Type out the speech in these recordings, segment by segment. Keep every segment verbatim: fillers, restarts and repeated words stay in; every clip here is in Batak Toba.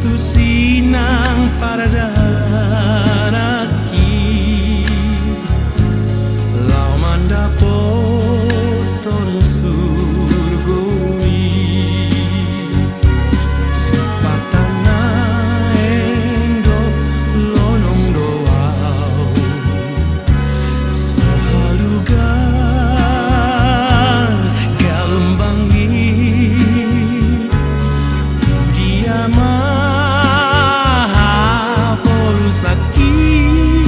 Tusi nang paradalan nangkin, laho mandapothon surgo i. Sipata naeng do lonong do au, so halugan galombang i. Tu dia ma haporus nangkin,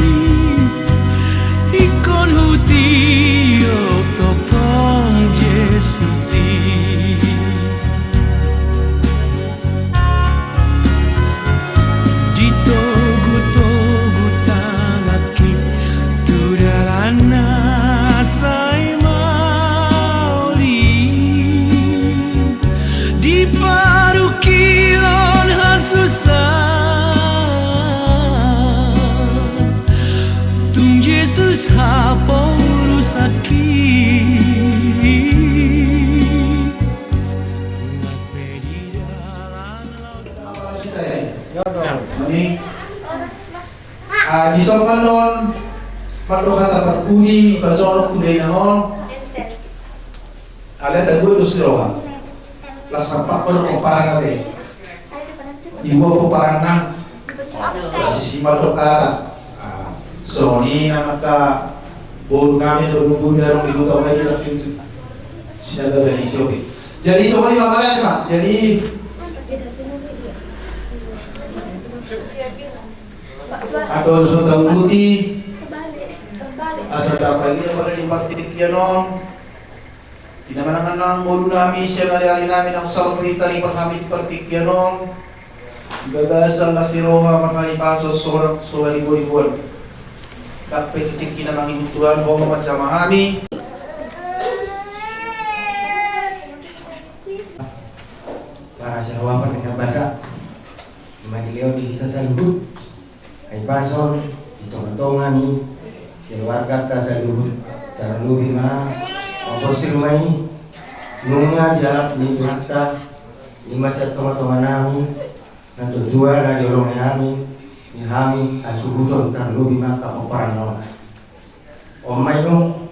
ingkon hutiop tongtong Jesus i. Ditogu-togu tanganki tu dalan na sai maol i, di parungkilon hasusaan, tung Jesus haporus nangkin. Amin. Ah, di son ma on, mandok hata parpudi, pajonok tu dainang on. Alai tadua do si roha. Las sampak mandok pomparan ate. Ibu pomparan nang. Las sisi mandok hata. Ah, songon i nang angka boru nami, boru nami adong di huta on, baik i nang di Sinaga dan Ethiopia. Jadi songon i ma, mauliate ma. Jadi atau so tau ruti asa tapalua pada di partingkian on. Di na manang-manang boru nami sian ari-ari nami na saur matua hami di partingkian on. Di bagasan las ni roha marhahipason so haribo-riboan. Dang pe tingki na mangihut Tuhan, Ho ma manjama hami. Para sahabat dengan basa, ima dilehon di hita saluhut hahipason di tonga-tonga ni keluarganta saluhut, tarlobi ma ompung si Ruma i. Nunga dialap ni Tuhanta, ima sian tonga-tonga nami na tua-tua na di holong ni hami, di hami hasuhuton, tarlobi ma angka pomparan on. On ma inong,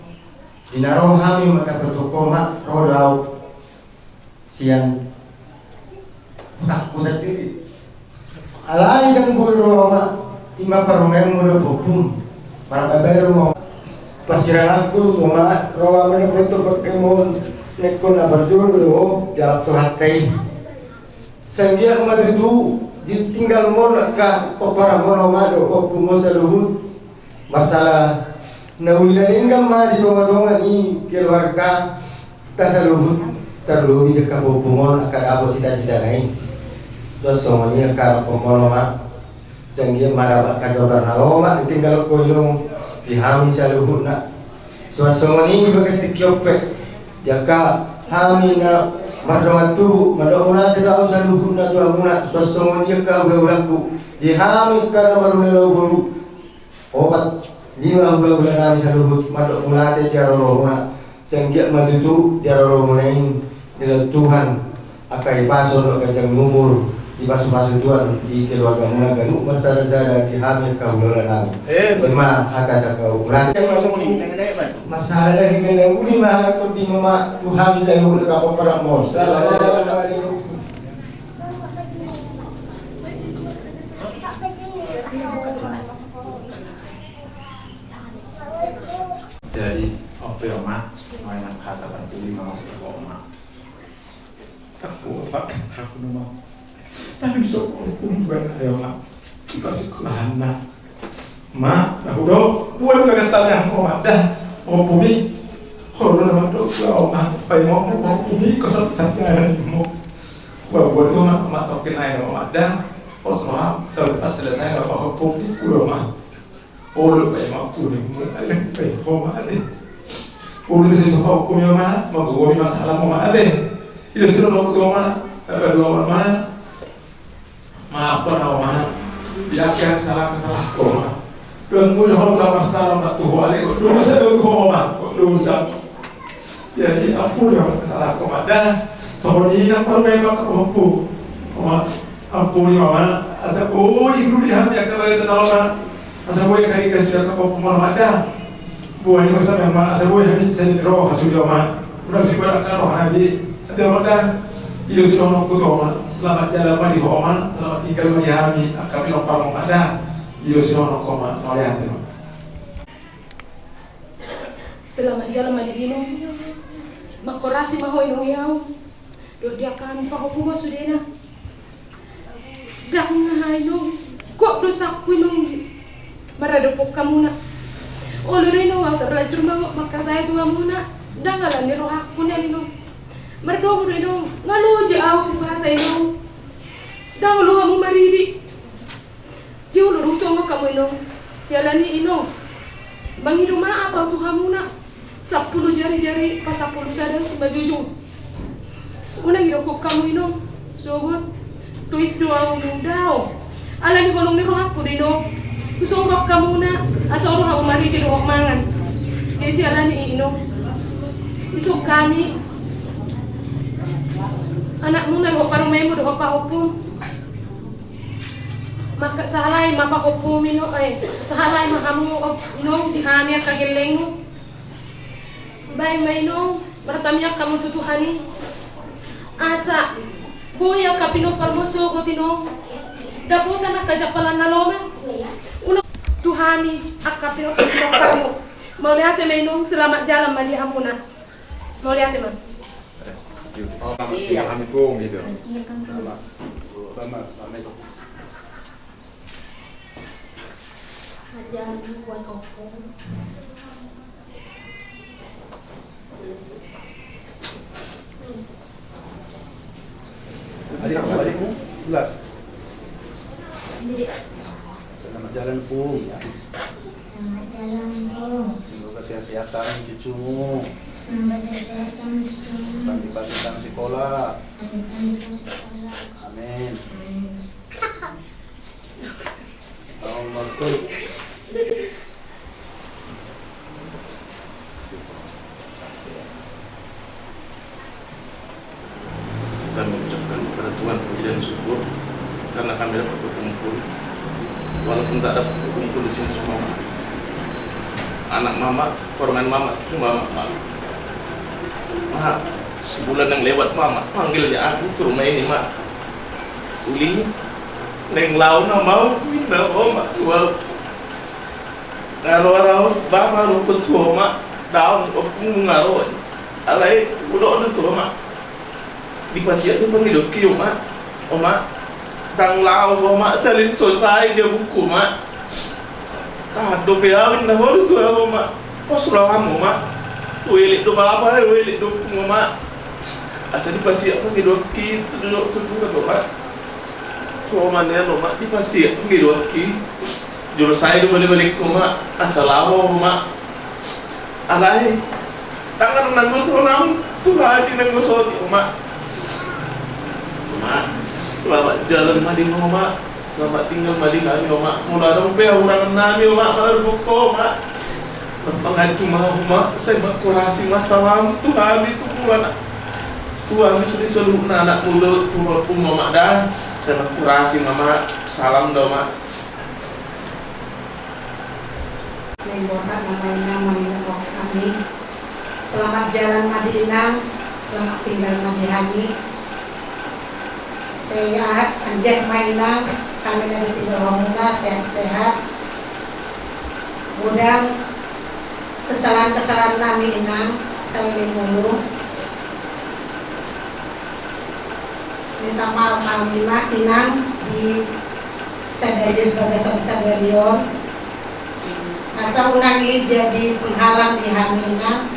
di na ro hami mandapothon ho ma, ro do au sian hutangku sandiri. Alai dang boi ro au ma, ima parumaenmu do ompung, marbabaru ma. Parsiranganku tu ho ma, ro au mandapothon pangkeon nangkin na parjolo do dialap Tuhanta i. Sai anggiat ma tutu ditinggalhon angka pomparanmon, ho ma dohot ompungmon saluhut. Marsala na uli na denggan ma di tonga-tonga ni keluarganta saluhut, tarlobi di angka ompungmon angka dapot sita-sitana i. Suang songon i angka rongkomon, ho ma. Sai anggiat ma rap angka jabar na lomak ditinggalhon ho inong di hami saluhutna. Suang songon i di bagas tingki on pe, di angka hami na mardongan tubu, mandok mauliate do au saluhutna tu hamuna. Suang songon i angka hula-hulangku, di hami angka na marhula-hula boru, opat lima hula-hula nami saluhut, mandok mauliate di haroromuna. Sai anggiat ma tutu di haroromuna i dilehon Tuhan angka hahipason dohot ganjang ni umur, dipasu-pasu Tuhan di keluargamuna ganup marsada-sada, di hami angka hula-hula nami. Eh, ima hata sahali. Marsada daging ganjang uli ma, tondingon ma tu hami saluhut angka pomparanmon. Assalamualaikum. Jadi, oke, Oma, main hata parpudi ma tu ho, Oma. Aku, Oma, aku nama. Tapi bisa ompung bana, ya, Oma. Kita sekolahan na. Ma, na hudok, buat bagas tanya, Oma, da. Ompung i. Kalau nama dok, ya, Oma. Pai, Oma, ompung i, kosong satu ada, Oma. Buat, buat, Oma, Oma, tokin aja, Oma, da. Pos, Oma, terus pas selesai, Oma, ompung i, kulo, Oma. Olo, pai, Oma, kulo, Oma, pai, Oma, ade. Olo, bisa, Oma, kulo, Oma, magogo, Oma, salah, Oma, ade. Ida sudah, Oma, Oma, dua, Oma. Maaf, Oma. Ia kan salah, salah, Oma. Dua minggu, Oma, masalah, Oma, tuh, ale, kok dulu saya, Oma, kok dulu saya. Jadi, ampun, Oma, salah, Oma. Dan, sama ini, apa, memang, Oma. Ampuni ma, asa boi dulu di hami angka bagasan na olo ma. Asa boi angka dikasih angka pamomor ma da. Boi ni masa ma, asa boi hami sandiri ro hasude ma. Udah sih pada angka roha nabi. Ate ma da. Ilo si ono kuto ma. Selamat jalan ma di ho ma. Selamat tinggal ma di hami angka pinompar ma da. Ilo si ono ko ma. Mauliate ma. Selamat jalan ma di ho inong. Mangkorasi ma ho inong i au. Dohot di angka hami pahompu ma sudena. Ndang aha inong, gok dosangku inong maradophon hamuna. Olo do inong au tarlanjur ma mangkatai tu hamuna. Ndang ala ni rohangku nian inong. Mardomu do inong, nga loja au sipata inong. Ndang olo hamu maridi. Jolo do husonggot hamu inong. Siala ni i inong, mangido maaf au tu hamuna. Sampulu jari-jari pasampulu sada simanjujung. Unang idokkon hamu inong sogot. Tois do au inong, daong. Ala ni holong ni rohangku do inong, husonggot hamuna asa olo hamu maridi dohot mangan. Jadi siala ni i inong, isuk hami anakmuna dohot parumaenmu dohot pahompum. Maka sahalai ma pahompum inong, eh, sahalai ma hamu inong di hami angka gellengmu. Baen ma inong martamiang hamu tu Tuhan i. Asa boi angka pinomparmu sogot inong dapotan angka jampalan na lomak. Unang tu hami angka pinomparmu. Mauliate ma inong, selamat jalan ma di hamuna. Mauliate ma. Iya, kami pung gitu. Sama, sama, sama itu. Aja buat opung. Adik, adikmu, enggak? Iya. Selamat jalan, Pung, ya. Selamat jalan, Pung. Semoga sehat-sehat, Tang, cucumu. Semoga sehat-sehat, Tang, cucumu. Panggil-panggil, Tang, sekolah. Panggil-panggil, Tang, sekolah. Amin. Amin. Allahumma barik. Kami ucapkan kepada Tuhan puji dan syukur karena kami dapat berkumpul. Walaupun tak dapat berkumpul di sini semua, anak mama, porongan mama, cucu mama, mama. Ma, sebulan yang lewat mama panggilnya aku ke rumah ini, ma. Uli, naeng laho nama au, ninna ho ma tu au. Nga ro au, ba ma ro ho tu ho ma, daong ompung nga ro. Alai hudok do tu ho ma. Dipasiat do pangidoanki, oma. Oma. Ndang laho ho ma, saleleng so sae jabungku, oma. Tahan dope au, ninna ho do tu au, oma. Pos roham, oma. Huelek do bapa, huelek do ompung, oma. Asa dipasiat pangidoanki tu, tu, tu, tu, oma. Ho ma nian, oma, dipasiat pangidoanki. Jolo sae do balik-balik ho ma, asa laho ho ma. Alai tangan nanggo tu ho nang tu hami nanggo soti ho ma. Oma, selamat jalan ma di ho ma. Selamat tinggal ma di hami ho ma. Molo adong pe hahurangan nami ho ma, marhobas ho ma. Marpanganju ma ho ma, sai mangkorasi ma salam tu hami tu ho ma. Tu hami sude saluhutna anakmu dohot tu ho ma da. Sai mangkorasi ma ho ma, salam da ho ma. Naeng boha nama inang mangido hami. Selamat jalan ma di inang, selamat tinggal ma di hami. Sehat, anggiat ma inang, hami na ditinggalhonmuna sehat-sehat. Godang kesalahan-kesalahan nami inang, saleleng ngolu. Minta maaf hami ma inang di sadari, bagasan sadari on. Asa unang i jadi penghalang di hami inang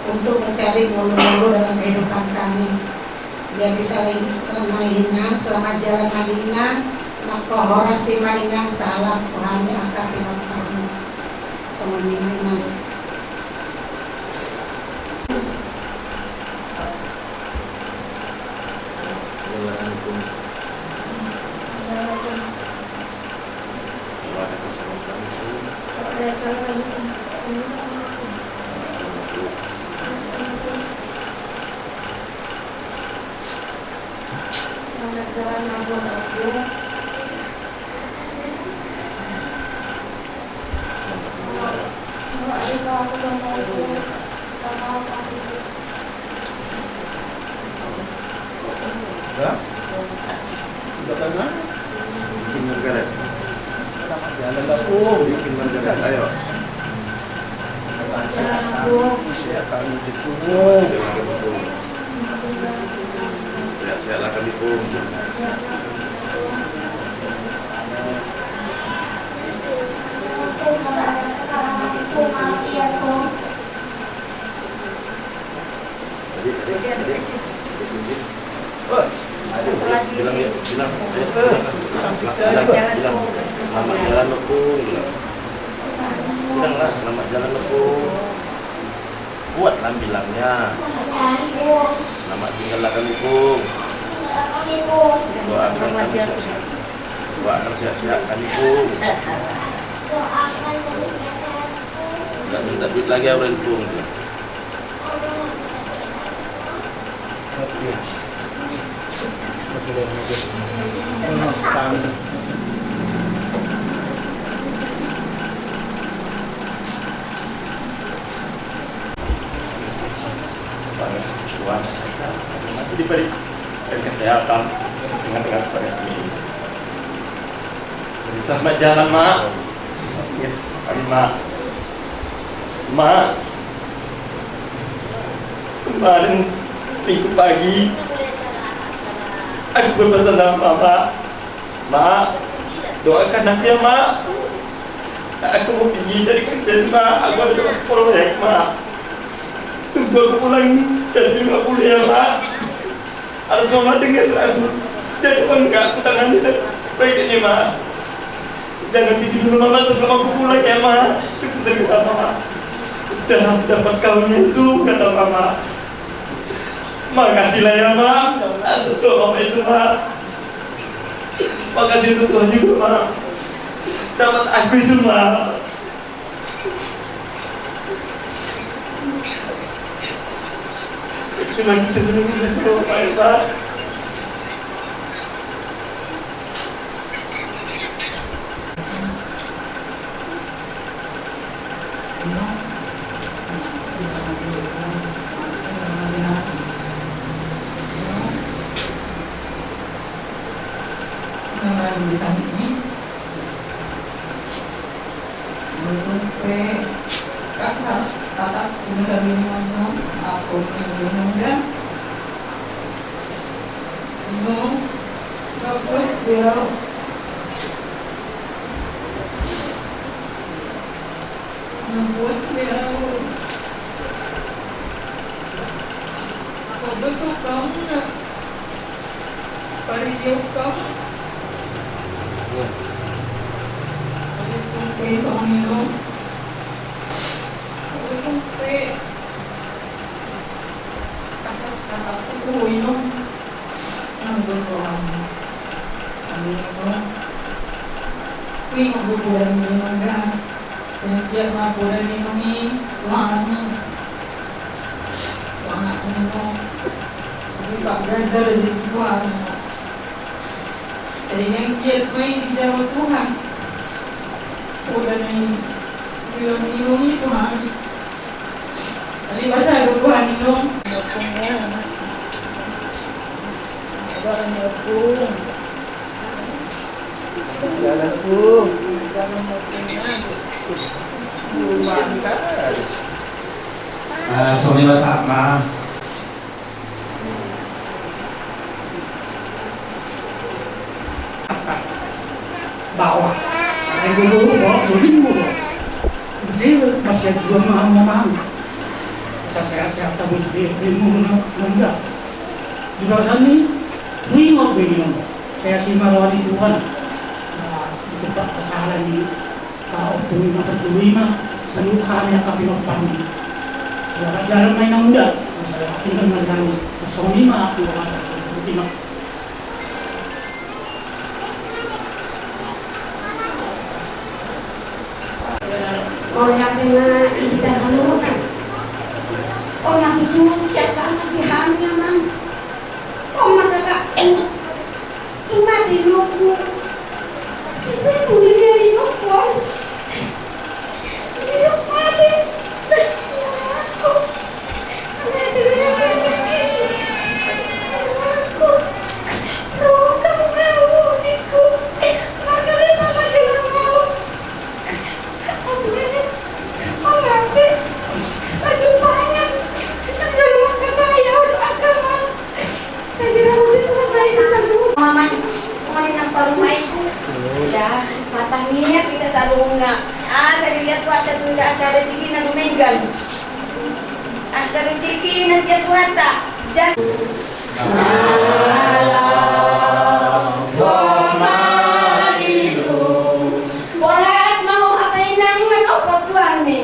untuk mencari ngolu-ngolu dalam kehidupan kami. Jadi saling mengenai inang, selamat jalan ma di inang, mangkorasi ma inang salam tu hami angka pinomparmu. Songon i ma inang. Selamat jalan ma buat ompung. Margaret. Selamat jalan, Pak Pung. Bikin Margaret, ayo. Sehat, Pak Pung. Sehat, Pak Pung. Sehat-sehatlah kami, Pung. Tadi, tadi, tadi. Oh, ayo, bilang ya, bilang. Ayo, bilang. Bilang, bilang. Selamat jalan, Pung. Bilang. Bilanglah, selamat jalan, Pung. Kuatlah bilangnya. Selamat tinggal lah kami, Pung. Doakan kami sehat-sehat. Doakan sehat-sehat kami, Pung. Nggak minta duit lagi, Aurel, Pung. Tuhan, masih diberi kesehatan di tengah-tengah pandemi ini. Selamat jalan, Mak. Kami, Mak. Mak. Kemarin minggu pagi aku berpesan sama Mama. Ma, doakan aku ya, Ma. Aku mau pergi jadi kerja, Ma. Aku ada proyek, Ma. Tunggu aku pulang dari rumah kuliah, Ma. Harus Mama dengar aku. Jadi apa enggak aku tangani proyek ini, Ma. Jangan pergi dulu, Mama, sebelum aku pulang ya, Ma. Itu pesan kita, Mama. Udah dapat kawannya itu, kata Mama. Makasih lah ya, Ma, atas doa Mama itu, Ma. Makasih untuk Tuhan juga, Ma. Dapat aku itu, Ma. Cuma gitu dulu, Ma. Inong, gabus dia. Gabus dia. Apa betul kamu nak? Pariuk kamu. Pariuk kamu, Inong. Pariuk kamu. Kasat kakakku, Inong. Nang dohonon. Inong. Inong, dohonon, Inong, da. Setiap ma poda ni Inong i, Tuhan. Tuhan, Inong. Tapi Pak Ganda rezeki Tuhan. Sehingga dia main di Jawa Tuhan. Poda ni Inong i, Tuhan. Tadi masa ada buah minum. Jalan, Pung. Ah, sorry, Mas Akmal. Bawa. Ayo dulu, bawa dulu. Jadi masih dua malam, malam. Sehat-sehat, tabus di, di mulu, nunda. Di bagasan ni, ringot be ni, saya si marwani Tuhan. Nah, itu Pak kesalahan ini. Tahu pun apa tu lima, seluruh kami akan pinopang. Selamat jalan main nunda. Saya tinggal main nunda. Song lima, aku akan lima. Mauliate ma di hita saluhutna. O ma tutu, siap anak di hami, Amang. O ma kakakku. Mate inongku. Siapa yang tuli dari inongku, Amang? Tuhuna, asa dilihat Tuhanta tu angka rejekina dumenggan. Angka rejekina sian Tuhanta. Jan- Borhat ma ho hape inang, manopot tu hami.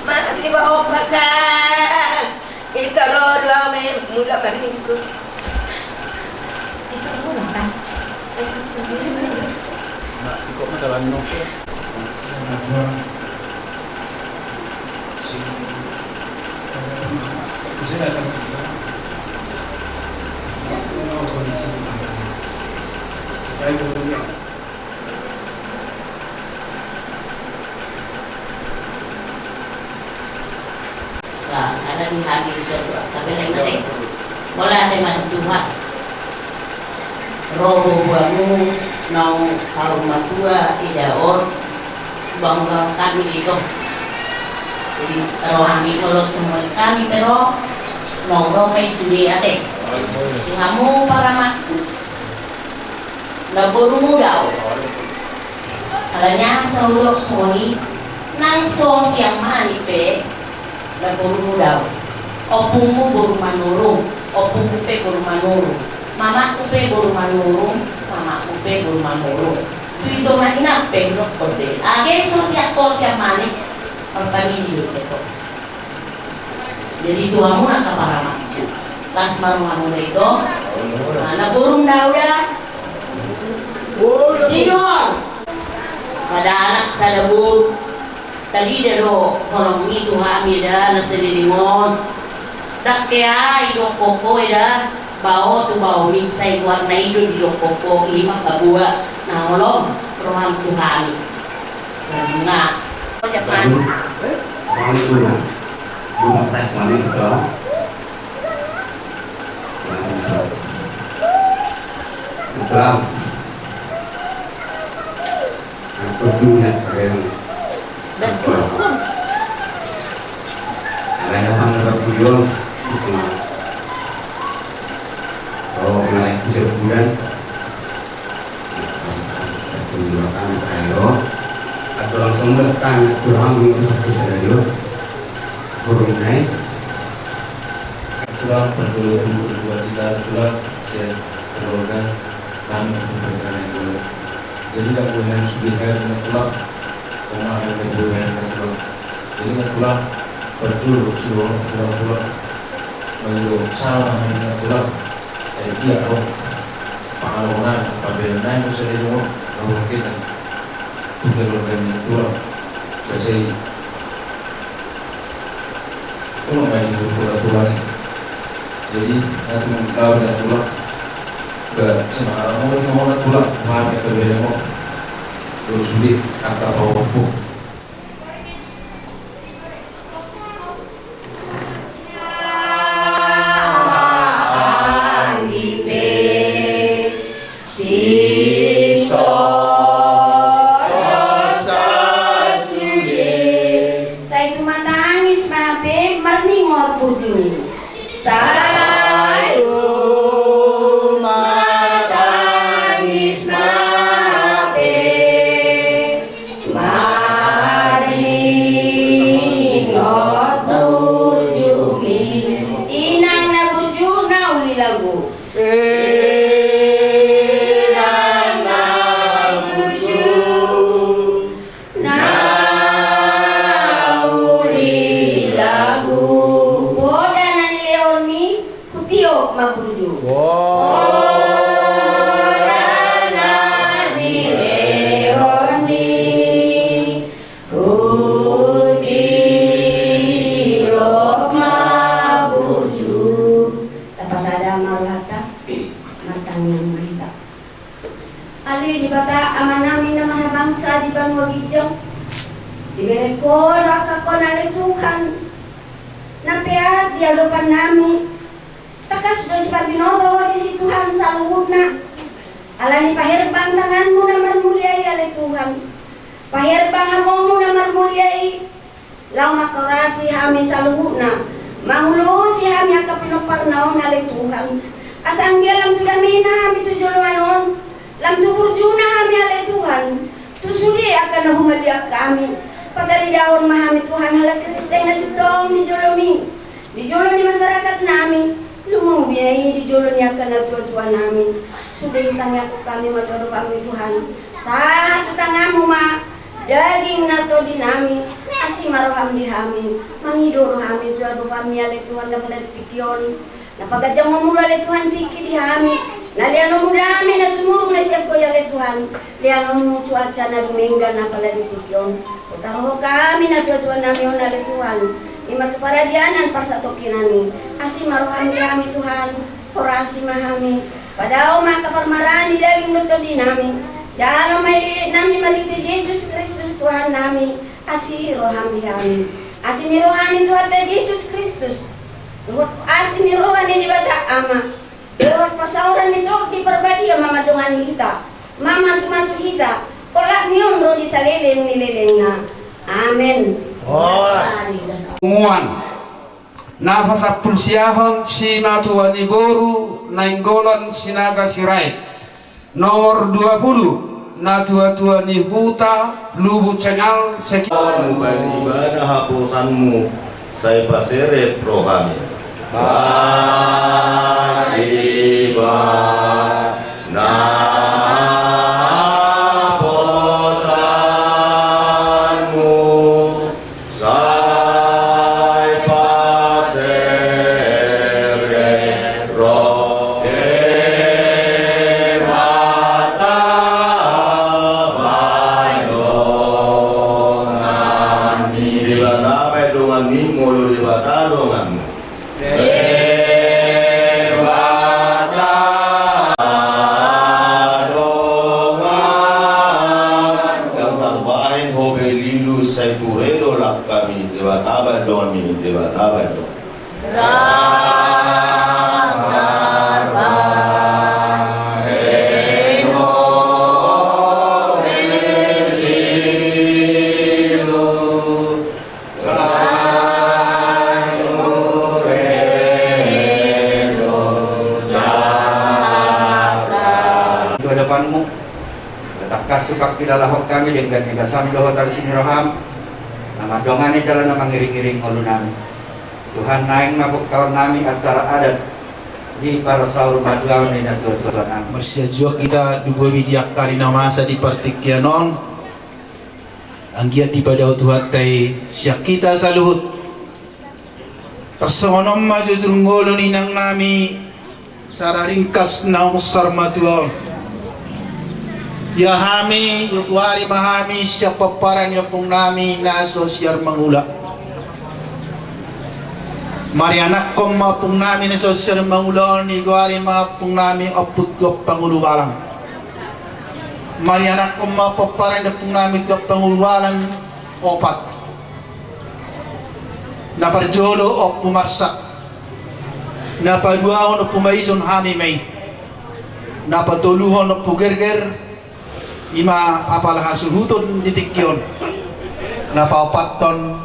Mari bawa makan. Ita lo rame mula maringkut. Ita lo makan. Nah, sikok mah dalam nongkrong. Lah, ada di hami so dua. Tapi lain mate. Mauliate ma tu Tuhan. Ro boamu naung saur matua ida on, bangun hami ito. Jadi ro hami olo tu hami pe ro, naung ro pe sude ate. Tu hamu paramatku. Namborumu do au. Alani aha sai hudok songon i, nang so sian manik pe, namborumu do au. Ompungmu boru Manurung, ompungku pe boru Manurung. Mamakku pe boru Manurung, mamakmu pe boru Manurung. Tu ito ma inang pe hudok pe. Age so sian ho sian manik, marpamili do ito. Jadi tu hamu angka paramatku, las ma rohamuna ito. Namborum do au da. Sidung. Sada anak sada boru. Tarida do holongmi tu hami da na saleleng on. Ndang hea idokkon ho da, bao tu baomi, sai goarna i do didokkon ho, i ma paboa na holong roham tu hami. Nunga. Ojak man. Assalamualaikum. Belum tes mani kita. Belum. Aku punya keren. Betul. Lain apa nggak punya? Oh, naik bisa bulan. Satu dua kan ayo. Atau langsung dah kan kurang gitu satu saja dulu. Kurang naik. Tulang perlu berdua kita tulang siap keluarga kami untuk berkenalan dulu. Jadi lagu yang sudah kayak dengan tulang, rumah yang kedua yang tulang. Jadi dengan tulang perlu suruh tulang-tulang. Lalu salah dengan tulang. Jadi dia tahu pengalaman apa benar itu sering mau kita. Tulang organik tulang. Biasa Ulang main di tulang-tulang i. Jadi nanti mengkau dengan tulang. Ba semangat mau lagi mau tulang. Wah, kita beda mau. Terus sulit kata bawa pun. Sisongon sasude. Sai tumatangis ma hape marningot burjumi. Sai tumatangis ma hape marningot burjumi. Inang na burju na uli lagu. Inang na burju na uli lagu. Poda na nilehonmi, hutiop ma burju. Poda na nilehonmi, hutiop ma burju. Tapasada ma rohanta. Martangiang ma hita. Ale Debata Amanami na marhabangsa di banua ginjang, dibereng Ho do angka on ale Tuhan, na peak di adopannami. Tangkas do siparbinoto Ho disi Tuhan saluhutna. Alani paherbang tanganmu na marmulia i ale Tuhan. saluhutna, mangulosi hami angka pinomparna on ale Tuhan. Asa anggiat lam tu damena hami tu joloan on, lam tu burjuna hami ale Tuhan. Tu sude angka na humaliang hami, pataridahon ma hami Tuhan halak Kristen na sintong di jolomi, di jolo ni masyarakat nami, lumobi na i di jolo ni angka na tua-tua nami. Sude hutangiangkon hami ma tu adopanmi Tuhan. Sahat tu tanganmu ma daging nang tondi nami. Asi ma roham di hami, mangido rohami tu adopanmi ale Tuhan na pala di tingki on. Na paganjangonmu ale Tuhan tingki di hami. Na leanonmu dame na sumurung na sian Ho i ale Tuhan. Leanonmu cuaca na dumenggan na pala di tingki on. Hutaruhon hami na tua-tua nami on ale Tuhan. Ima tu paradianan parsatongkinan i. Asi ma roham di hami Tuhan. Horasi ma hami. Padao ma angka parmaraan ni daging dohot tondi nami. Jalo ma i lilit nami marhite Jesus Kristus Tuhan nami. Asi roham di hami. Asi ni roha ni Tuhanta Jesus Kristus. Dohot asi ni roha ni Debata Ama. Dohot parsaoran ni Tondi Parbadia ma mandongani hita, mamasumasu hita, olat ni on ro di saleleng ni lelengna. Amen. Horas. Punguan na pasampulu siahon simatua ni boru Nainggolan Sinaga Sirait, nomor dua puluh, na tua-tua ni huta Lubuk Cengal, seki- Mubaen ibana haposanmu, sai paseret rohami. Baen ibana haposanmu, sai paseret rohami. Debata baen donganmi. Debata baen donganmi, molo Debata donganmu. Debata donganmu. Ndang tarbahen ho be lilu, sai ture do langkami. Debata baen donganmi, Debata baen donganmi. Tu adopanmu, tangkas hupangkilalahon hami denggan ni basam dohot asi ni roham, na mandongani jala na mangiringiring ngolunami. Tuhan, naeng ma pungkaon nami acara adat di parsaurmatuaon ni natuatuanami. Marsianjuan hita tu gobi di angka ari na masa di partingkian on, anggiat dipadao Tuhanta i sian hita saluhut. Tarsongon on ma jujur ngolu ni inang nami, Cara ringkas na umsar ma tu on. Ia hami, ia goari ma hami sian pomparan ni ompung nami na so siar mangula. Marianakhon ma ompung nami na so siar mangula on, ia goari ma ompung nami Ompu Tuan Pangulu Balang. Marianakhon ma pomparan ni ompung nami Tuan Pangulu Balang opat. Na parjolo Ompu Marsak. Na paduahon Ompu Maison, hami ma i. Na patoluhon Ompu Gerger, i ma apala hasuhuton di tingki on. Na paopathon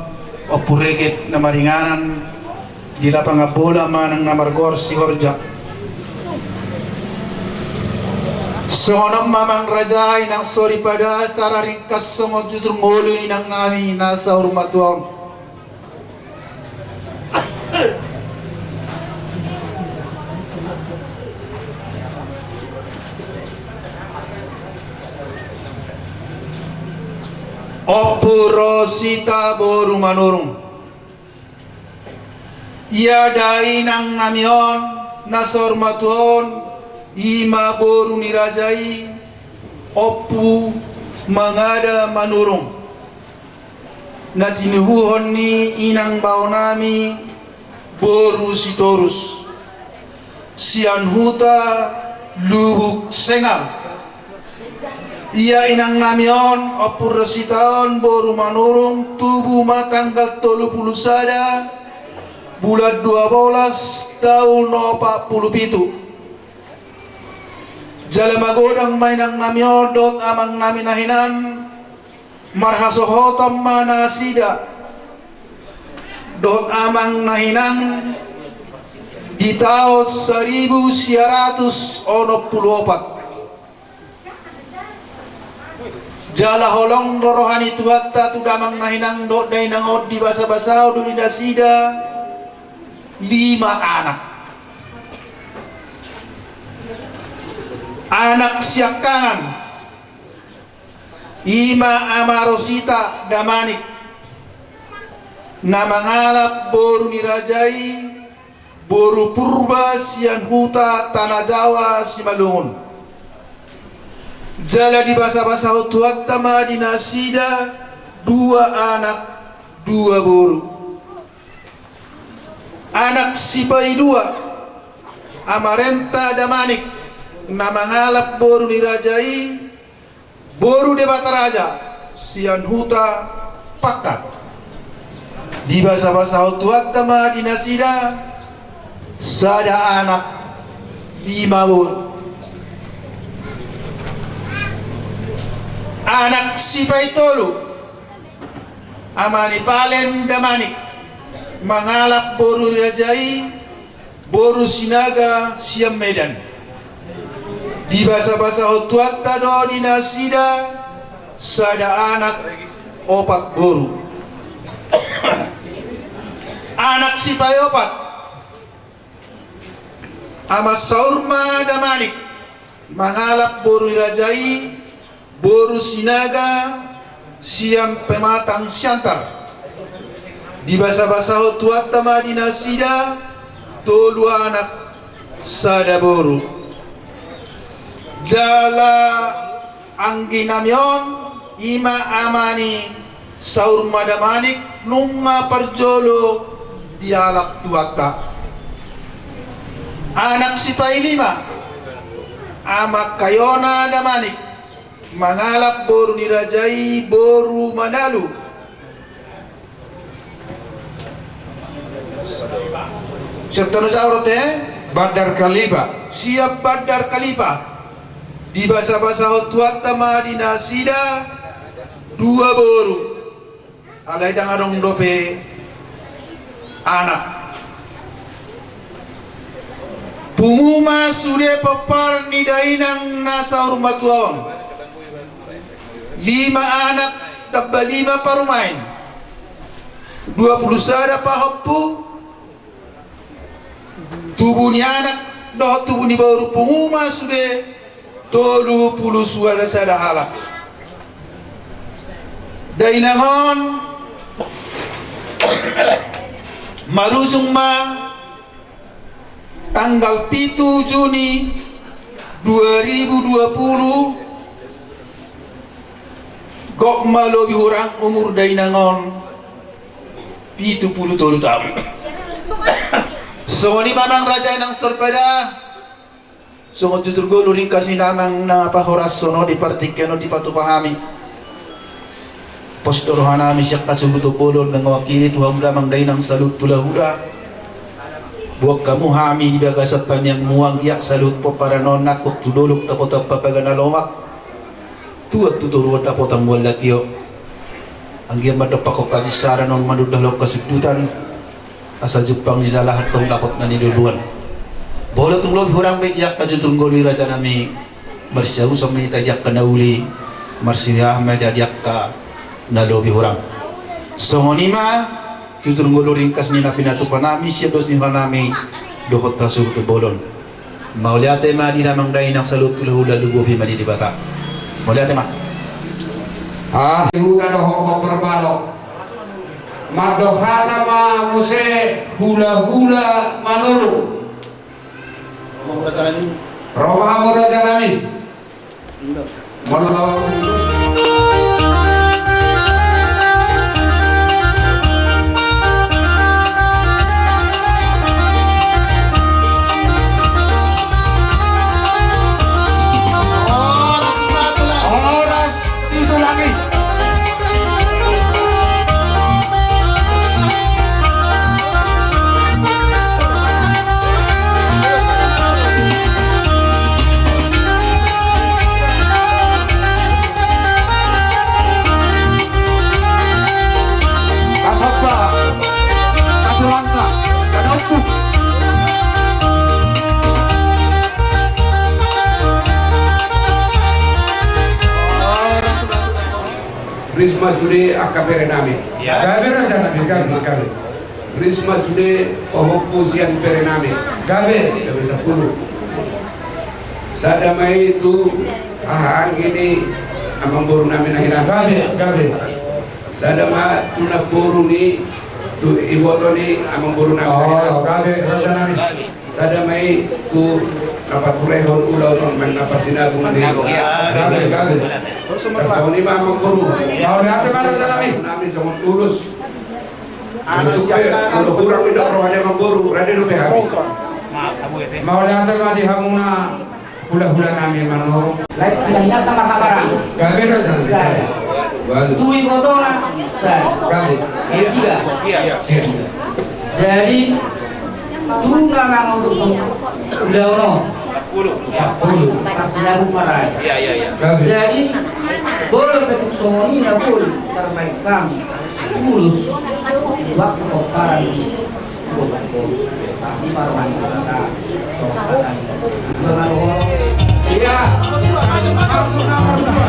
Ompu Reget na maringanan di lapangan bola manang na margoar Sihorja. Songon on ma amang raja i nang soripada, cara ringkas songon jujur ngolu ni inang nami na saur matua on. Ompu Rosita boru Manurung. Ia da inang nami on na saur matua on, i ma boru ni raja i, Ompu Mangada Manurung. Na tinubuhon ni inang bao nami boru Sitorus, sian huta Lubuk Sengal. Ia inang nami on, Ompu Rosita on boru Manurung, tubu ma tanggal tolu pulu sada bulan dua bolas taon opat pulu pitu. Jala magodang ma inang nami on dohot amang nami na hinan, marhasohotan ma nasida. dohot amang na hinan di taon saribu sia ratus onom pulu opat. Jala holong do roha ni Tuhanta tu damang na hinan dohot dainang on, dibasabasahon do di nasida lima anak. Anak siangkangan, i ma Ama Rosita Damanik, na mangalap boru ni raja i, boru Purba sian huta Tana Jawa Simalungun. Jala dibasabasahon Tuhanta ma di nasida dua anak, dua boru. Anak sipaidua, Ama Renta Damanik, na mangalap boru ni raja i, boru Debata Raja, sian huta Pakka. Dibasabasahon Tuhanta ma di nasida sada anak, lima boru. Anak sipaitolu, Ama ni Palen Damanik, mangalap boru ni raja i, boru Sinaga sian Medan. Dibasabasahon Tuhanta do di nasida sada anak, opat boru. Anak sipaiopat, Ama Saurma Damanik, mangalap boru ni raja i, boru Sinaga sian Pematang Siantar. Dibasabasahon Tuhanta ma di nasida tolu anak, sada boru. Jala anggi nami on, i ma ama ni Saurma Damanik, nunga parjolo dialap Tuhanta. Anak sipailima, Ama Kayona Damanik, mangalap boru ni raja i, boru Manalu. Sian Tano Jawa do te? Bandar Kalipa. Sian Bandar Kalipa. Dibasabasahon Tuhanta ma di nasida dua boru. Alai ndang adong dope anak. Pungu ma sude pomparan ni dainang na saur matua on. Lima anak tamba lima parumaen. Dua pulu sada pahompu. Tubu ni anak dohot tubu ni boru, pungu ma sude tolu pulu sada halak. Dainang on marujung ma tanggal pitu Juni dua ribu dua pulu, gok ma lobi hurang umur dainang on, pitu pulu tolu taon. Songon i ma amang raja, inang soripada. Songon tutur ngolu ringkas ni damang na pahorashon on, di partingkian on dipatupa hami. Pos do roha nami sian hasuhuton bolon mewakili tu hamu damang dainang saluhut hulahula. Boan hamu hami di bagasan tangiangmu, anggiat saluhut pomparan on nangkok tu dolok dapotan papaga na lomak, tuat tu toruan dapotan mual na tio. Anggiat mandok pangkok habinsaran on, manunda lohot hasundutan, asa jumpang ni na laho tong dapot na niluluan. Molo tung lobi hurang be di angka tutur ngolu i raja nami, marsialusan ma hita di angka na uli, marsiriahan ma hita di angka na lobi hurang. Songon i ma tutur ngolu ringkas ni na pinatupa nami sian dos ni roha nami dohot hasuhuton bolon. Mauliate ma di damang dainang saluhut hulahula, lumobi ma di Debata. Mauliate ma. Ah, huta dohot parbalok. Mandok hata ma muse hulahula Manurung. Ro ma hamu raja nami. Risma sude angka berenami. Gabe rajanami, gabe, gabe. Risma sude pahompu sian berenami. Gabe. Gabe sampulu. Sada ma i tu haha anggi ni amangborunami na hinan. Gabe, gabe. Sada ma tu namboru ni, tu iboto ni amangborunami na hinan. Oh, gabe rajanami. Sada ma i tu na paturehon ulaon on, na parsinagung ni. Gabe, gabe. Songon i ma amangboru. Mauliate ma rajanami. Nami songon tulus. Anu, siap, anu, hurang di roha ni amangboru, rade dope hami. Mauliate ma di hamuna hulahulanami Manurung. Lae, lae, nyata maka barang. Gabe rajanami. Sada. Walu. Tu ibotona. Sada. Gabe. Tiga. Siap. Jadi, tu na mangurus ulaon on. Sampulu. Sampulu. Parsinagung ma rade. Iya, iya, iya. Gabe. Jadi, molo pe tung songon i na boi, tarbaen hami. Tulus. Waktu pomparan i. Pasti parmani kata. Iya. Masuk nomor dua.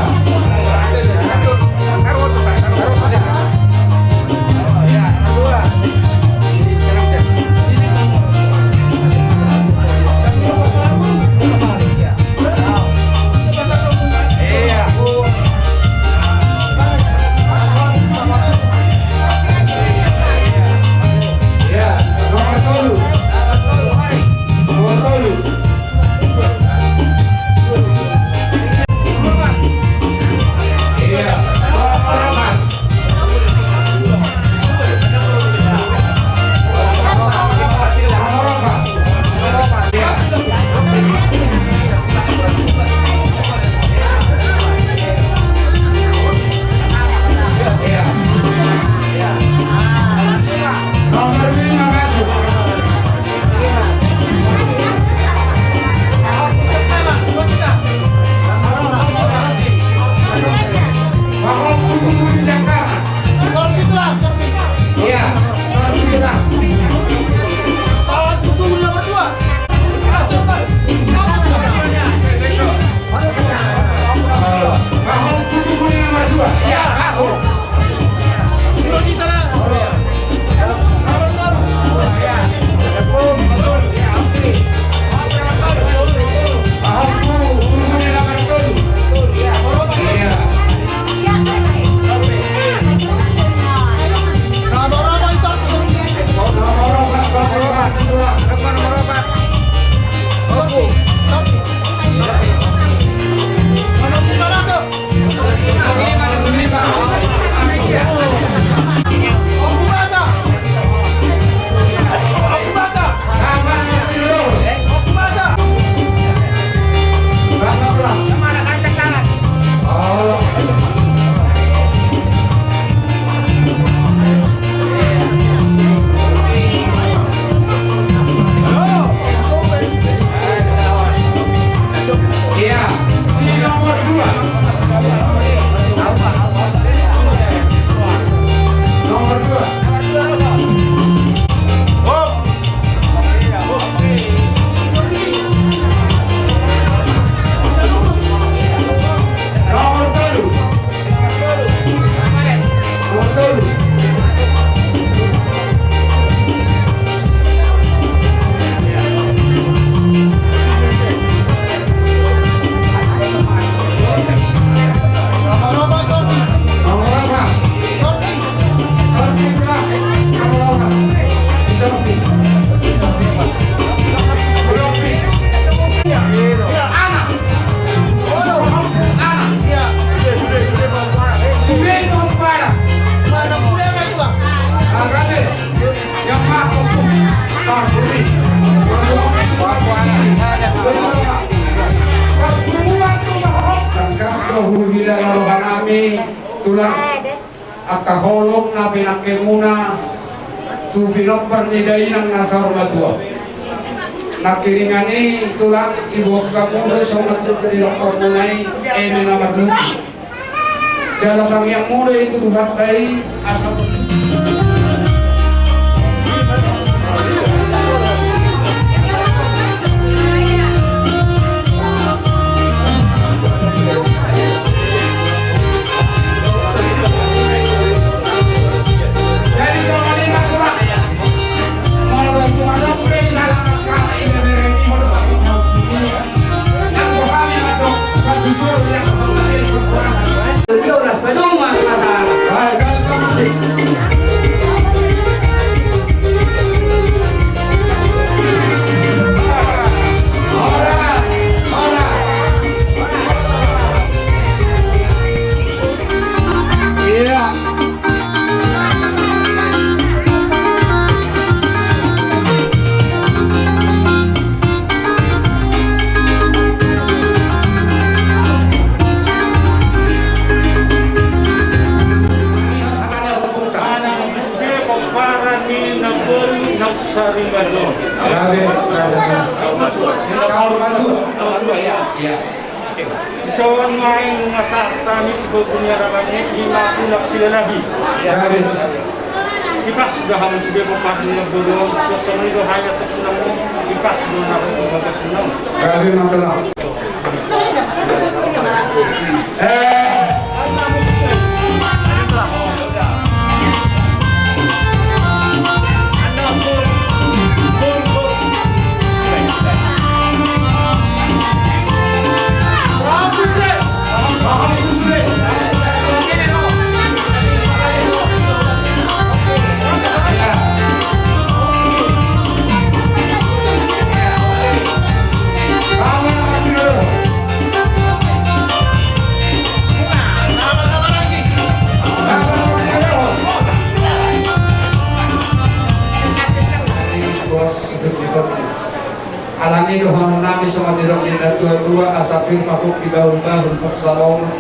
Tangkas do huhilala rohanami, tulang, angka holong na pinangkemuna tu pinompar ni dainang na saur matua. Nangkiningan i, tulang, iboan hamu do songon tu pinompar muna i, eme na marlucu. Jala tangiang muna i tu Tuhanta i, asa Sari Badon. Gabe, gabe. Saur matua. Saur matua, ya. Ya. Di son ma i nunga sahat hami tu boru ni Arabang i, ima tunak silalahi. Gabe. Ipas do hamu sude pomparan ni namboru on, songon i do hami tu tulang on, ipas do na tu bagas tulang. Gabe ma tulang. Eh. Alani dohonon nami songon nidok ni natuatua, asa pir ma pongki bahulbahul pansalongan.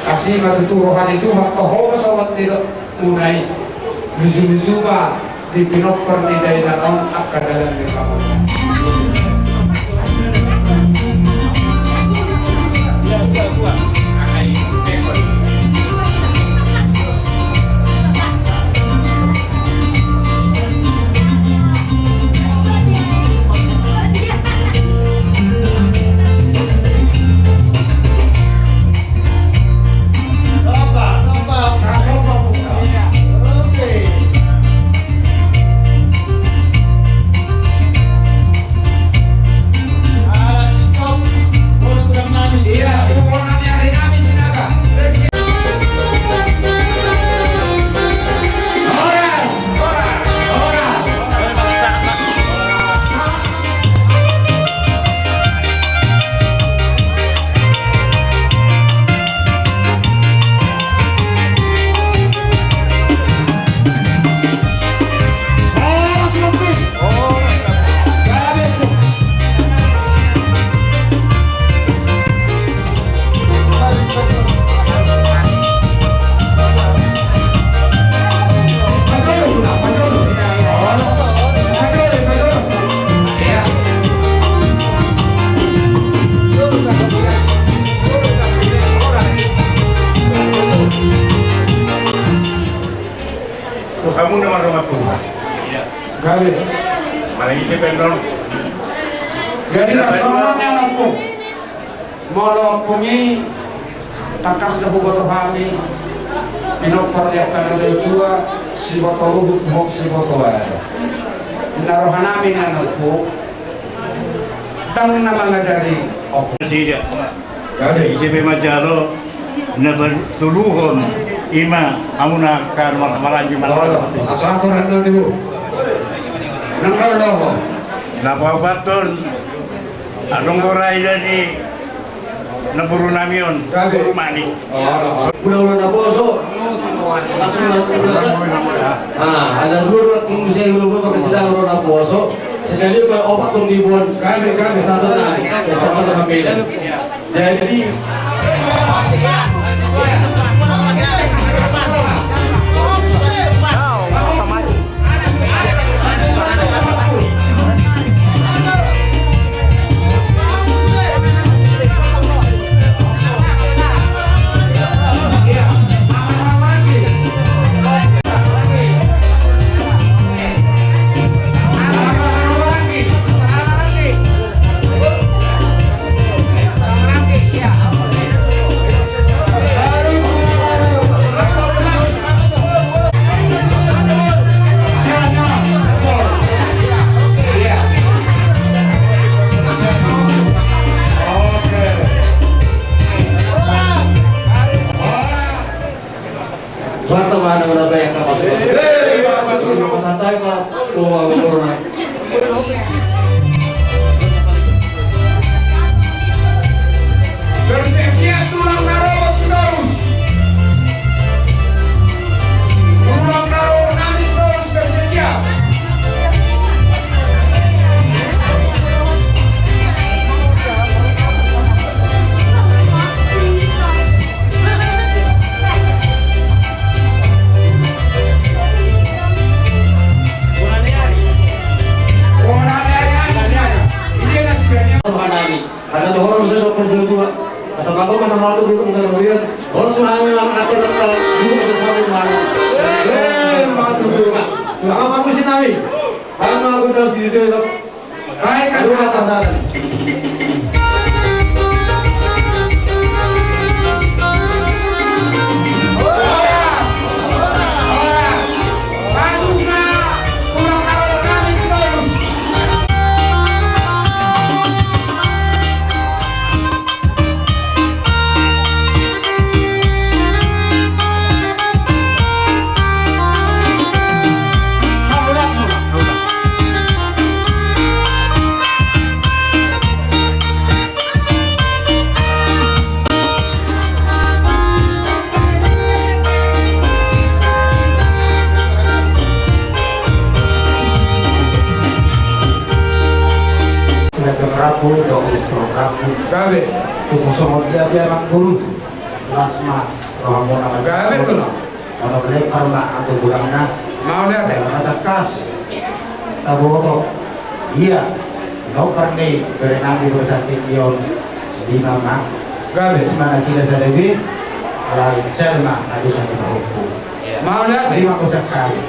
Asi ma tutu roha ni Tuhan, toho ma songon nidok muna i. Lujuluju ma di pinompar ni dainang on angka dalan ni pangoluan. Tuhan mu nama rumah Tuhan. Gabe. Mana isi penon? Jadi, langsung aja, Ompung. Molo Ompung i, tangkas do huboto hami, pinompar ni angka na tua, siboto ruhut dohot siboto ari. Na roha nami na, Ompung, ndang na mangajari Ompung. Sida. Gabe. Ise pe manjalo na patoluhon, ima hamu na angka na marhaha-maranggi. Olo, asa aturan na nibu. Nang olo. Na paopathon, adong do raja ni namboru nami on, Gabe. Namboru Manik. Olo. Ula-ula naposo. Langsung na ula sa. Ah, ada dua orang tim saya ula-ula pakai sedang ula naposo. Sekali paopathon di bon. Gabe, gabe. Satu nami. Satu nami. Jadi, Tuhan, Tuhan, mana mana baik apa sih? Hei, Bapak Tuhan. Pasantai, Pak. Oh, aku corona. Bersiap-siap tulang na ro, Sitorus. Tulang na ro, nami Sitorus, bersiap-siap. Memang ada dekat dulu ada satu malam. Eh, mantap. Tulang apa musim nami? Karena aku tahu si Dede. Baik, kasih rata sana. Sudah jam rabu, dua puluh setengah rabu. Gabe. Tunggu songon dia biar mangguru. Las ma rohamuna. Gabe tu lah. Ono lepar ma anggo godangna. Mau lihat. Lepar ma tangkas. Taboto. Ia. Nomor ni bere nami bersanti ion. Lima ma. Gabe. Semana sida sadari. Alai selma adu satu bahukku. Mau lihat. Lima ko sakali.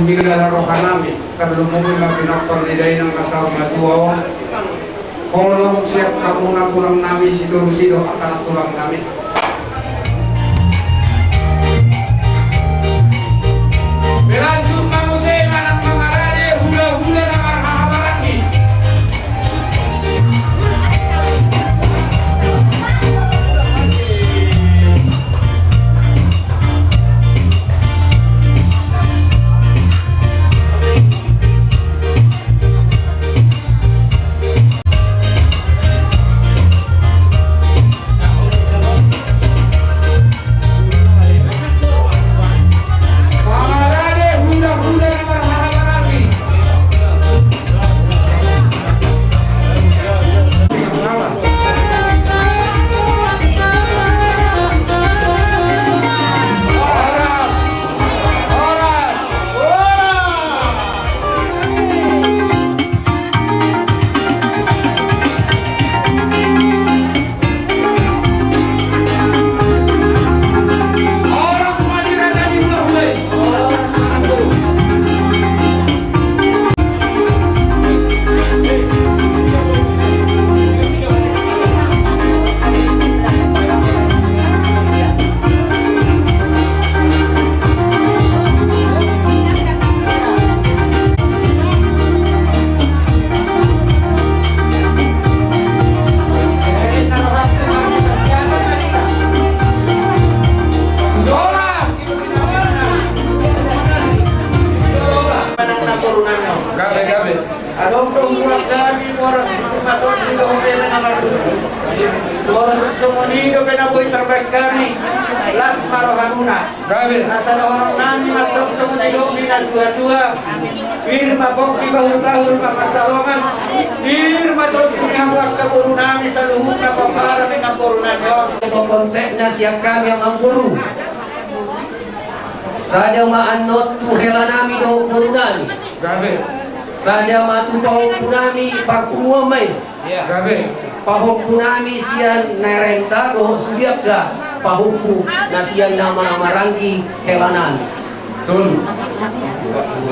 Mungkin dalam rohanami, kalau mungkin makin apa di daerah nasa matua on. Holong sian hamuna tulang nami, sitorusi do angka tulang nami. Berlanjut ma muse manang mangarade hulahula na marhahamaranggi. Gabe, gabe. Adong do mulak gabe, boras, matonding do, hope na mardusu. Boras, songon i dope na boi tarbaen hami, las ma rohamuna. Gabe. Asa dohonon nami mandok songon i dope na tua-tua. Pir ma pongki, bahul-bahul ma pansalongan. Pir ma tondi ni hamu angka boru nami saluhutna, pomparan ni namboru nami on. Konsepna sian hami, amang boru. Sadia ma annon tu hela nami dohot boru nami. Gabe. Sadia ma tu pahompu nami, parpunguan ma i. Gabe. Pahompu nami sian Nairenta dohot Subiakta, pahompu na sian na marhahamaranggi hela nami. Tolu.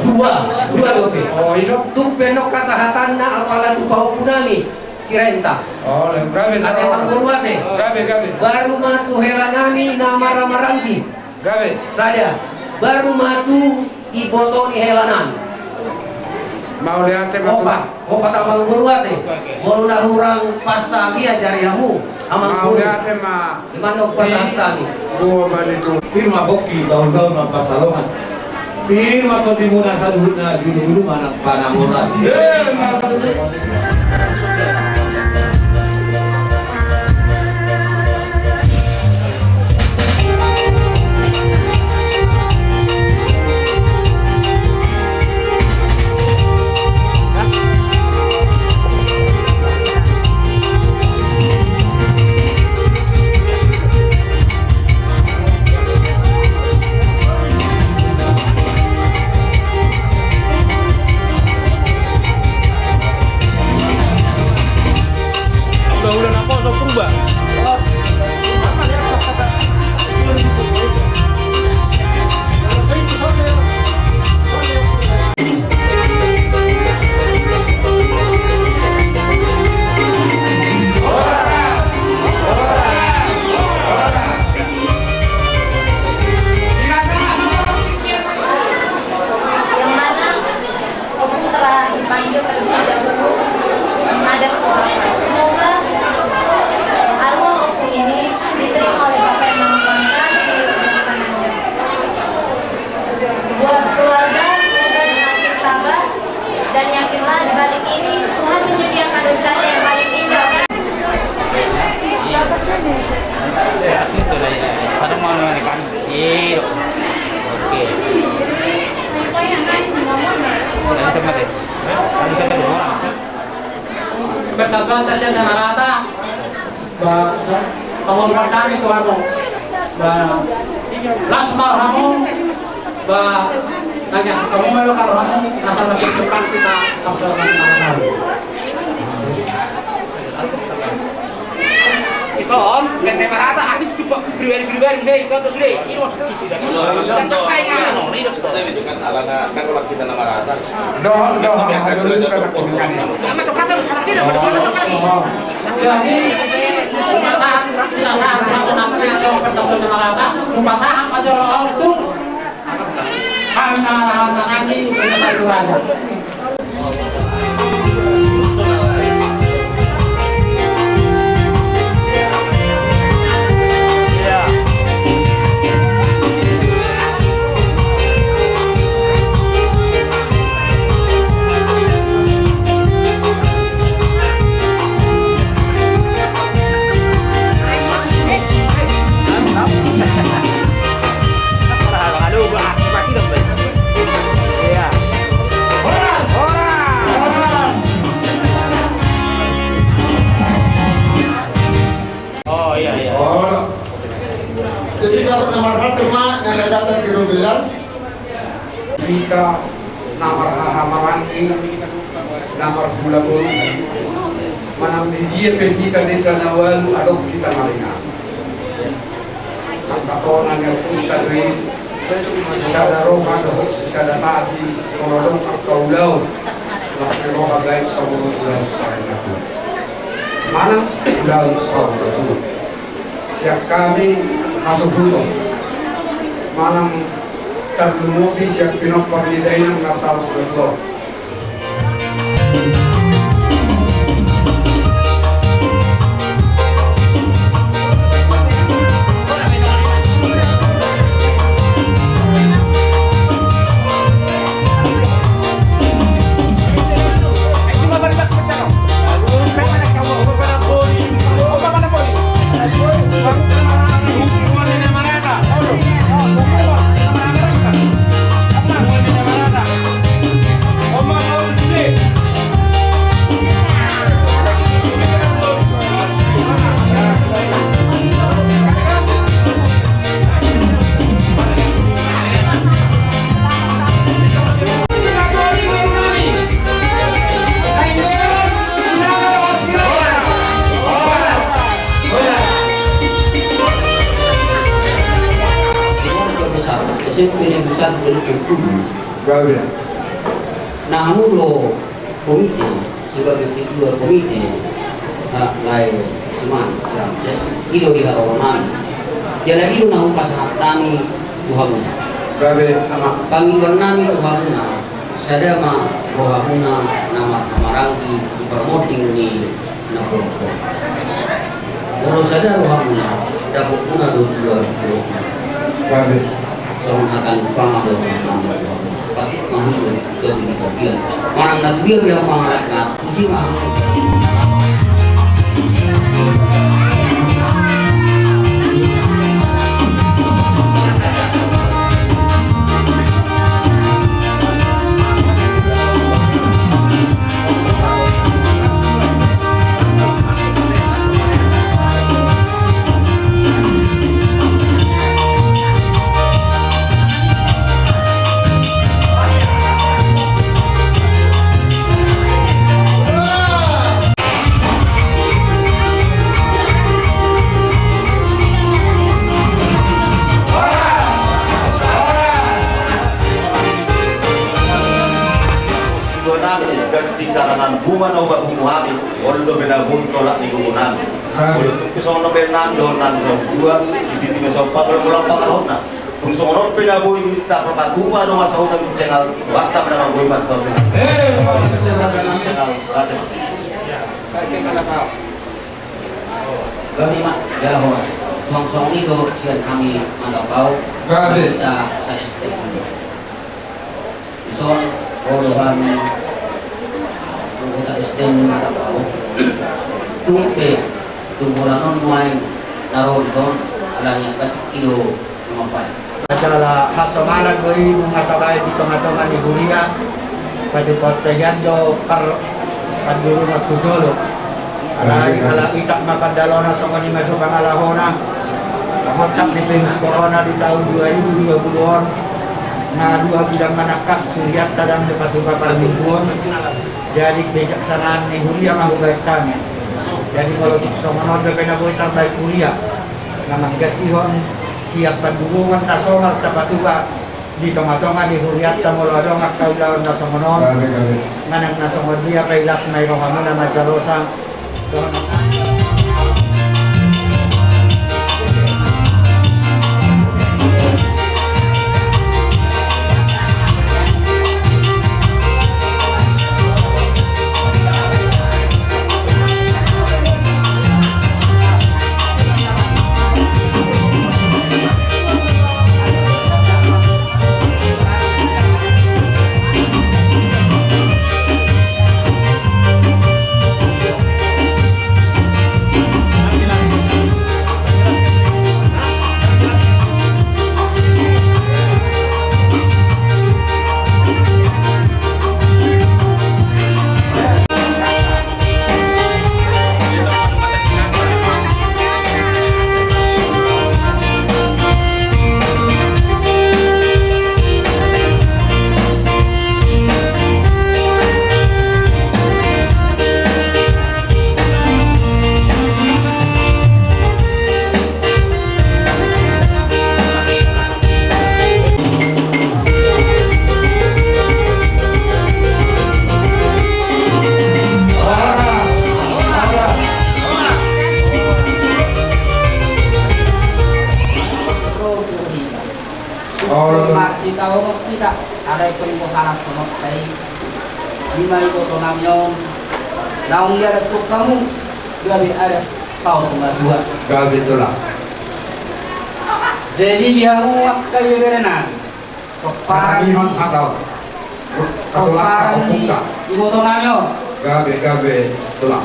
Dua, dua dope. Oh, i do. Tung pe annon hasahatanna apala tu pahompu nami Sirenta. Oh, gabe. Ate, amang boru, ate. Gabe, gabe. Baru ma tu hela nami na marhahamaranggi. Gabe. Sadia. Baru ma tu iboto ni hela nami. Mauliate ma. Opat, opat, amang boru, ate. Molo na hurang pas hami, ajari hamu, amang boru. Mauliate ma. Ima annon pasahat hami. Dua bali tu. Pir ma pongki, bahul-bahul ma pansalongan. Pir ma tondimuna saluhutna, julu-julu ma nang panamboran. Eh, ma. Udah, udah, napa, udah purba? Yang mana opung telah dipanggil terlebih dahulu menghadap ke Bapak. Semoga arwah opung ini diterima oleh Bapak yang Maha Kuasa. Buat keluarga, semoga semakin tabah. Dan yakinlah, di balik ini, Tuhan menyediakan rencana yang paling indah. Iya. Iya, itu lah, iya. Satu mau kan? Iya. Oke. Persatuan ta sian Namarata. Ba, sa-, pangorban nami tu hamu. Ba, las ma hamu. Ba, tanya, hamu ma, kalau hamu, asal na pintu pang kita, kapsal kami tangan hamu. Ito, Om, kan Namarata, asik tu, Pak, pribadi-pribadi, deh, ito, terus, deh, ini maksud kita. Alana, kan orang kita Namarata. Dohot, dohot. Jadi, pasahat, pasahat, pasahat, pasahat, pasahat, pasahat, pasahat, pasahat. Oh, iya, iya. Oh. Jadi, kalau nomor satu, Mak, yang datang di Robean. Hita na marhahamaranggi, na marhulahula, manang di dia pe hita desa na ualu adong hita maringan. Angka tona ni ompunta do i, sisada roha dohot sisada hati, molo adong angka ulaon, las ni roha baen songon ulaon sahali nangkin. Manang ulaon saur matua. Sian hami hasuhuton manang tarlumobi sian pinompar ni dainang na saur matua. Gabe. Na hamu do komite, sebagai ketua komite, na lae suman, Ramses, i do di haroronami. Jala i do na hupasahat hami tu hamuna. Gabe. Pangidoan nami tu hamuna, sada ma rohamuna na marhahamaranggi di parmonding ni na porko. Molo sada rohamuna, dapotmuna do dua puluh. Gabe. Songon hata ni pangado ni pangado. Patut manghutu gabe di tapian. Manang na tudia bilang mangalak na tusi ma. Suanami di karangan bunga na uba buku hami, olo dope na boi tolak ni gogo nami. Olo tuku songon dope nang dohot nang songon dua, di titi na sompa, olo mula pangarahutna. Tung songon on pe na boi tarpatupa do masa uta di cengal, wata pe na boi mas pasu. Eh, cengal, wata. Bagi ma, jala horas. Songon songon i do sian hami Madapao. Gabe. Kita sa S T. Dison, olo hami, anggota S T M Madapao. Tung pe, tung holan on nuaeng na ro dison, alani angka tingki do mampai. Masalah hasonangan do i, nunga tabaen di tonga-tonga ni huria, patupaon tahian do par, pandurungan tu jolo. Alai, ala itak ma pandalona songon i ma tu pangalahona. Manghontap ni virus corona di taon dua ribu dua puluh on, na dua bulan manangkas hurianta ndang dipatupa parmingguon. Jadi bijaksanaan ni huria ma hubaen hami. Jadi molo tung songon on dope na boi tarbaen huria, na manggantihon sian pandurungan na somal tapatupa di tonga-tonga ni hurianta molo adong angka ulaon na songon on. Gabe, gabe. Manang na songon dia pe, las ma i rohamuna manjalosa. Marsitaonon hita, alai tong do halas songon tai. Ima iboto nami on, naung diadat tu hamu, gabe adat saur matua. Gabe tulang. Jadi di hamu angka ibebere nami, pomparan ni, pomparan ni iboto nami on. Gabe, gabe tulang.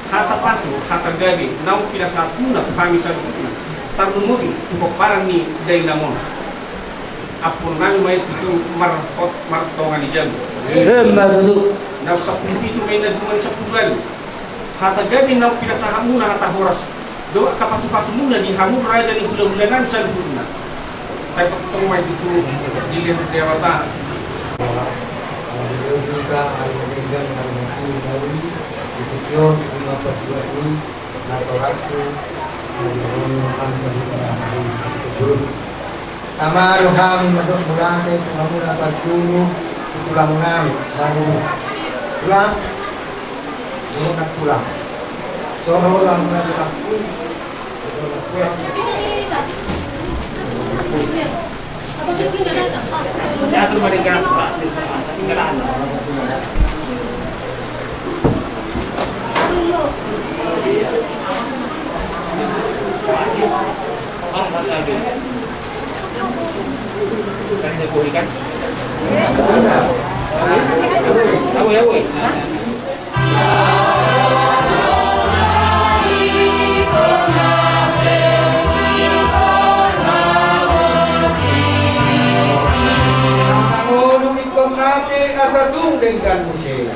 Hata pasu, hata gabe, naung pinasahatmuna tu hami saluhutna, tarlumobi tu pomparan ni dainang on. Ampuon nami ma i tutu marhot martonga ni jabu. Emma tutu. Naung sampulu pitu ma i na jumadi sampulu ualu. Hata gabe naung pinasahatmuna, hata horas dohot angka pasupasumuna di hamu raja ni hulahula nami saluhutna. Sai tongtong ma i tutu dilehon Debata. Di tingki on, ima patua i natorashu, na dihorong hami saluhutna di tingki on. Tama do hami mandok mauliate tu hamuna parjolo, tu tulang nami, baru tulang, tulang, tulang. Soho lamuna tulangku, tulang. Asa tung denggan muse.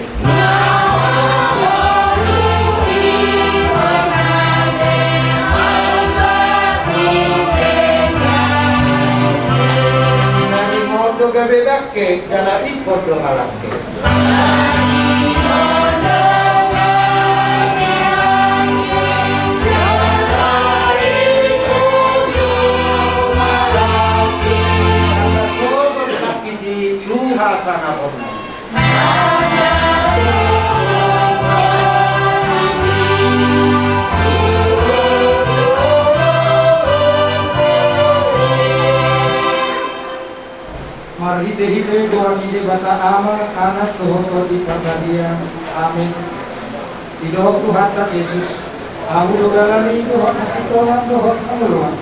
Nanging on do gabe bangke, jala ingkon do malangke. Asa sogot nangkin di luha sangaponmu. Marhitehite goar ni Debata Ama, Anak dohot Tondi Parbadia. Amin. Didok Tuhanta Jesus, Ahu do dalan i dohot hasintongan dohot hangoluan.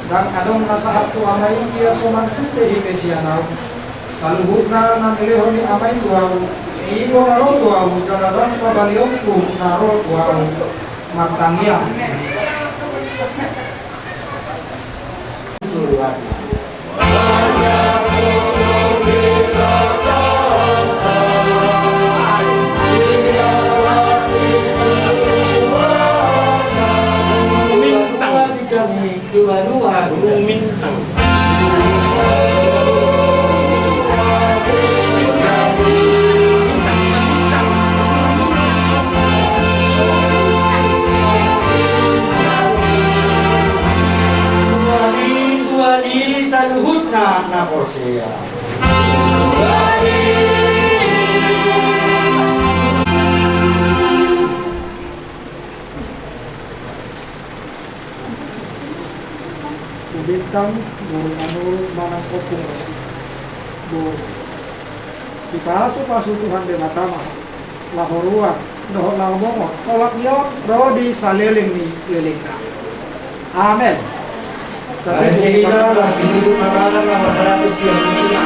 Ndang adong na sahat tu Ama i ia so marhitehite sian Ahu. Saluhutna na nilehon ni Ama i tu Ahu, i do na ro tu Ahu, jala ndang pabalionku na ro tu Ahu. Martangiang. Rumintang. Rumintang. Tuhan i, Tuhan i, saluhutna na porsea. Bintang, boru na nurut manang ompung rosi. Boru. Dipasupasu Tuhan Debata ma ho. Laho ruar, dohot laho bongot, olat ni on, ro di saleleng ni lelengna. Amen. Baen hita las ni tutu makanan na saratus sian tutu.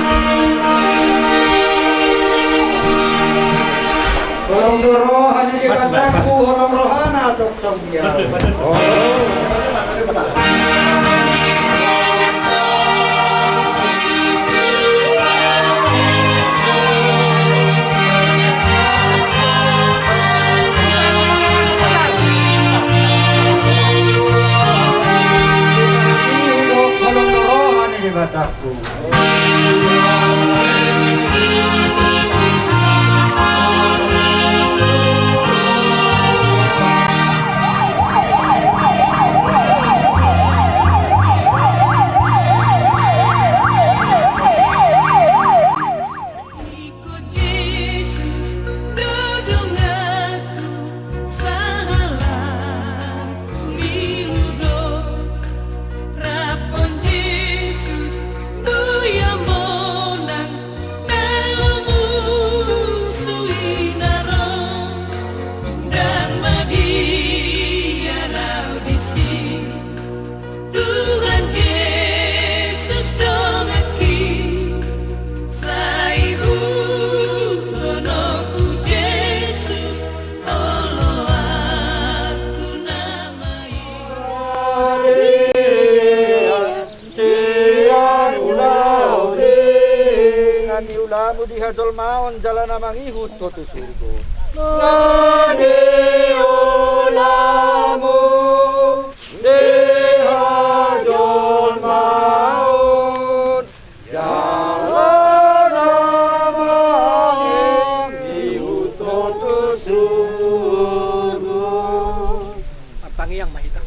Holong do roha ni Debataku, holong rohana tongtong dia. Iko Jesus do donganku, sahalakku lilu do. Rap on Jesus do ia monang, molo musu i na ro, ndang mabiar au disi. Tuhan Jesus donganki, sai ihuthon ho tu Jesus, oloanku nama i. Sian ulaon i. Nang ni ulamu di hajolmaon jala na mangihut ho tu surgo. Nang ni ulamu di hajolmaon jala na mangihut ho tu surgo. Martangiang ma hita.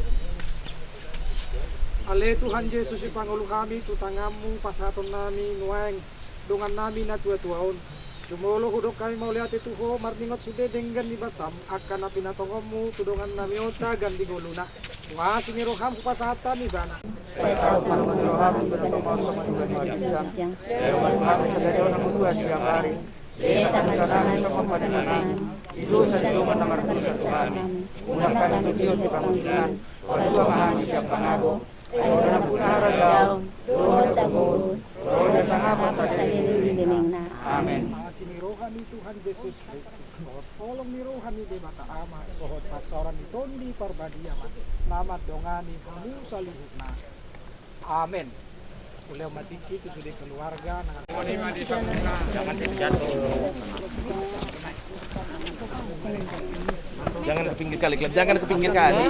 Ale Tuhan. Tuhan Jesus, sipangolu hami tu tanganmu pasahatonnami nuaeng dongannami na tuatua on. Jumolo hudok hami mauliate tu Ho marningot sude denggan ni basam angka na pinatongonmu tu dongannami on tagan di ngoluna. Tu asi ni roham hupasahat hami ibana. Sai saut ma roha ni roham tu na tongon songon i tu na ginjang. Lehon ma tu hami sadari on hangoluan siapari. Sesa ma dosanami songon panesanami di dosa ni dongan na mardosa tu hami. Unang hami togihon tu pangunjunan. Patua ma hami sian pangago. Ai Ho do nampuna harajaon dohot hagogoon, ro di sangap sasalelenglelengna. Amen. Asi ni roha ni Tuhan Jesus Kristus, dohot holong ni roha ni Debata Ama, dohot parsaoran ni Tondi Parbadia ma na mandongani hamu saluhutna. Amen. Hulehon ma tingki tu sude keluarga na. Jangan ke pinggir kali, Glenn. Jangan ke pinggir kali.